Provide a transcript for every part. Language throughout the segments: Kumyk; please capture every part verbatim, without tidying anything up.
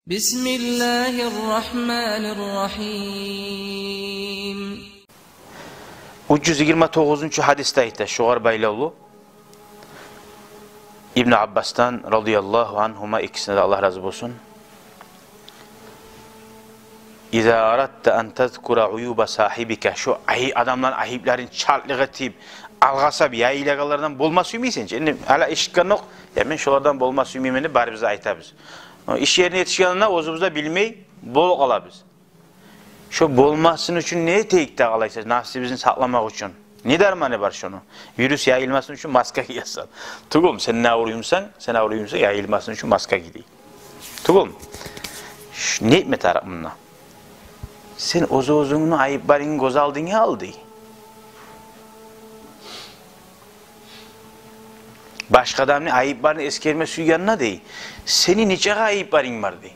بسم الله الرحمن الرحيم. Уьч юз йигирма тогъузунчу гьадисде айта, шогъар байлавлу. Ибну Аббасдан, радияллагьу ангьума, экисине де Аллагь рази болсун. إذا أردت أن تذكر عيوب صاحبك, шо ай-, адамланы айыпларын чалтлыкъ этип, алгъасап, яйылагъанлардан болма сюймейсен чи. Энни гьали эшитгендокъ, я мен шолардан болма сюймеймен деп барыбыз да айтабыз. Иш ерине етишгенде оьзюбюз де билмей болуп къалабыз. Шо болмасын учун не этейик дагъы алайса, нафсибизни сакъламакъ учун? Не дарманы бар шону? Вирус яйылмасын учун маска гиесен. Тюгюлмю, сен не авруйсанг, сен авруйсанг, яйылмасын учун маска гий дей. Тюгюлмю? Ш-, не этме тарыкъ мунда? Сен оьз-оьзюнгню айыпларынгны гёз алдынга ал дей. Башгъа адамны айыпларын эсгерме сюйгенде дей, сени нечакъы айыпларынг бар дей.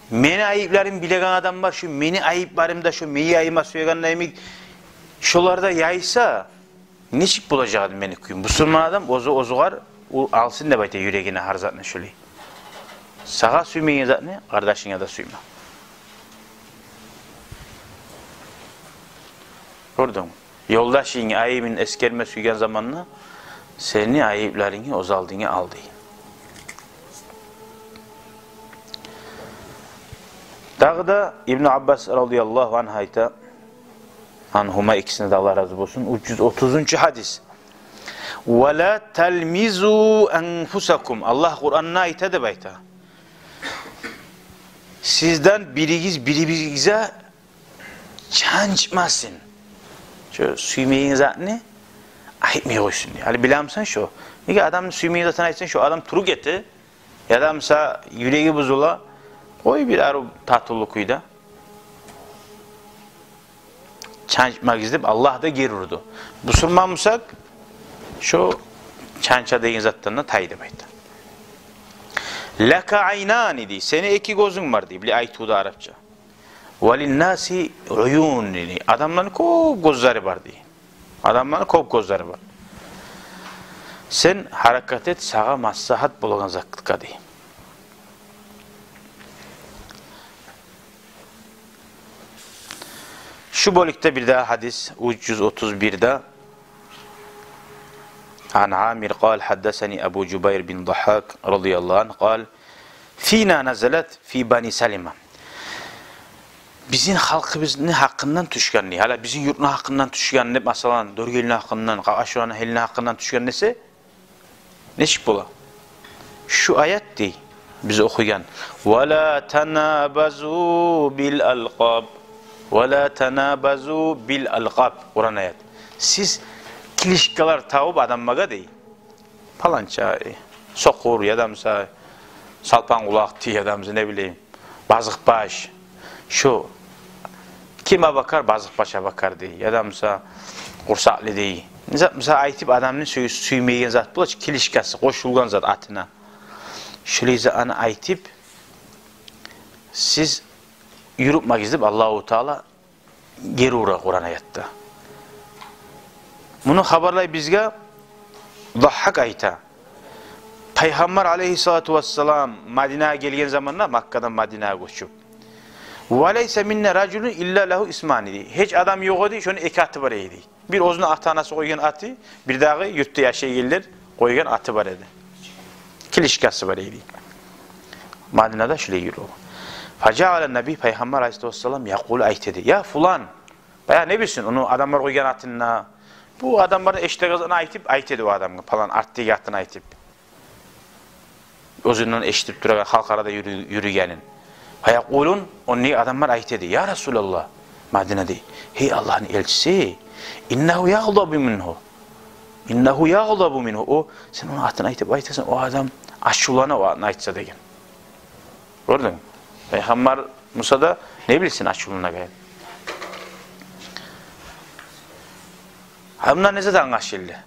Мени айыпларым билеген адам бар, шо мени айыпларым да шо мен яйма сюегенде йимик, шолар да яйса, нечик болажакъ эди мени кююм? Бусурман адам оьзю оьзюгер, о алсын деп айта юрегине гьар затны шолай. Сагъа сюймеген затны къардашынга да сюйме. Гёрдюнгмю? Ёлдашынгны айыбын эсгерме сюйген заманда сени айыпларынгны гёз алдынга ал дей. Дагъы да Ибну Аббас, радияллагьу ангьу, айта, ангьума, экисине де Аллагь рази болсун, уьч юз отузунчу гьадис. ولا تلمزوا أنفسكم. Аллагь Къуранда айта деп айта. Сизден биригиз бир-биригизге чанчмасын. Шо сюймеген затны айтмай къойсун дей. Гьали билемисен шо? Неге адамны сюймеген затын айтсанг, шо адам туруп гете, яда буса юреги бузула, къой бир арив татывлу кюйде. Чанчмагъыз деп Аллагь да гери урду. Бусурман бусакъ, шо чанча деген затдан да тай деп айта. لك عينان дей, сени эки гёзюнг бар дей, биле айтывда арапча. وللناس عيون дей, адамланы кёп гёзлери бар дей. Адамланы кёп гёзлери бар. Сен гьаракат эт сагъа маслагьат болагъан затгъа дей. Шу бёлюкде бирдагъы гьадис, уьч юз отуз бирде. عن عامر قال حدثني أبو جبير بن ضحاك رضي الله عنه قال فينا نزلت في بني سلمة. Бизин халкъыбызны гьакъындан тюшген дей. Гьали бизин юртну гьакъындан тюшген деп, масала, Доргелини гьакъындан, Къакъашураны элини гьакъындан тюшген десе, нечик бола? Шу аят дей, биз охуйгъан: ولا تنابزوا بالألقاب. ولا تنابزوا بالألقاب. Къуран аят. Сиз кличкалар табып адамлагъа дей. Паланча, э, сокъур, яда буса салпанкъулакъ дей, яда буса, не билейим, базыкъбаш. Шо ким Абакар, базыкъбаш Абакар дей, яда буса къурсакълы дей. Не зат буса айтып, адамны сюй-, сюймейген зат бола чы, кличкасы, къошулгъан зат атына. Шолай затны айтып, сиз юрютмегиз деп Аллагьу Таала гери ура Къуран аятда. Муну хабарлай бизге Даххак, айта: Пайхаммар алейгьиссалату вассалам Мадинагъа гелген заманда, Маккадан Мадинагъа гёчюп, وليس منا رجل إلا له اسمان дей. Гьеч адам ёкъ эди, шону эки аты бар эди. Бир оьзюню ата-анасы къойгъан аты, бир дагъы юртда яшайгъанлар къойгъан аты бар эди. Кличкасы бар эди. Мадинада шулай юрюй. فجعل النبي, Пайхаммар алейгьиссалату вассалам, يقول, айта эди: يا فلان. Баягъы, не билсин, ону адамлар къойгъан атын да, бу адамлар эшитеген затын айтып, айта эди о адамгъа, палан, артдагъы атын айтып. Оьзюнден эшитип турагъан, халкъ арада юрю-, юрюйгенин. فيقولون, ондагъы адамлар айта эди: يا رسول الله, Мадинада, гьей Аллагьны элчиси, إنه يغضب منه. إنه يغضب منه. О, сен ону атын айтып айтасан, о адам ачувлана о атын айтса деген. Гёрдюнгмю? Пайхаммар буса да, не билсин, ачувланагъанын. Гьа, мундан не зат англашылды?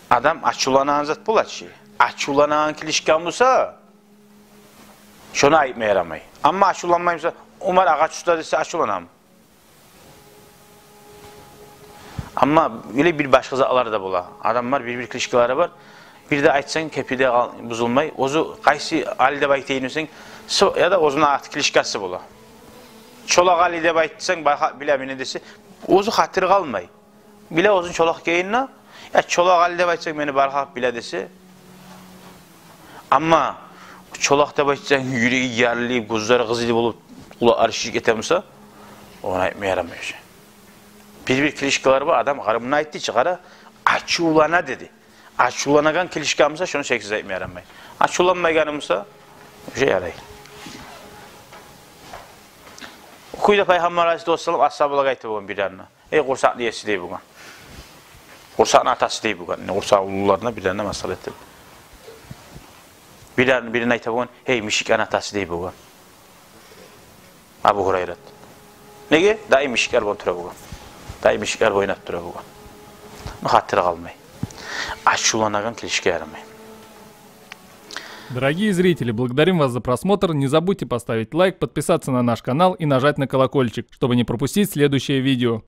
Адам ачувланагъан зат бола чы. Ачувланагъан кличканг буса, шону айтма ярамай. Амма ачувланмай буса, Умар агъач уста десе, ачувланамы? Амма булай бир башгъа затлар да бола. Адамлар бир-бир кличкалары бар. Бир де айтсанг, кепи де къал-, бузулмай. Оьзю къайсы Али деп айтайын десенг, со-, яда оьзюню аты, кличкасы бола. Чолакъ Али деп айтсанг, бары халкъ биле мени десе, оьзю хатири къалмай. Биле оьзюн Чолакъ экенин. Я Чолакъ Али деп айтсанг, мени бары халкъ биле десе. Амма Чолакъ деп айтсанг, юреги ярылып, гёзлери къызыл болуп, къулакълары шишип гете буса, ону айтма ярамай уже. Бир-бир кличкалар бар, адам къара, муну айтды чы, къара, ачувлана деди. Ачувланагъан кличка буса, шону шексиз айтма ярамай. Ачувланмайгъаны буса, уже ярай. О кюйде Пайхаммар алайгьиссалату вассалам асгьабалагъа айта болгъан бир ярына: «Эй, къурсакъны еси», — дей болгъан. «Къурсакъны атасы», — дей болгъан. Къурсакъ уллуларына бир ярына масхара этип. Бир ярын, бирин айта болгъан: «Эй, мишиклени атасы», — дей болгъан Абу Гьурайрат. Неге? Даим мишиклер булан тура болгъан. Даим мишиклер булан ойнап тура болгъан. Муну хатири къалмай. Ачувланагъан кличка ярамай. Дорогие зрители, благодарим вас за просмотр. Не забудьте поставить лайк, подписаться на наш канал и нажать на колокольчик, чтобы не пропустить следующее видео.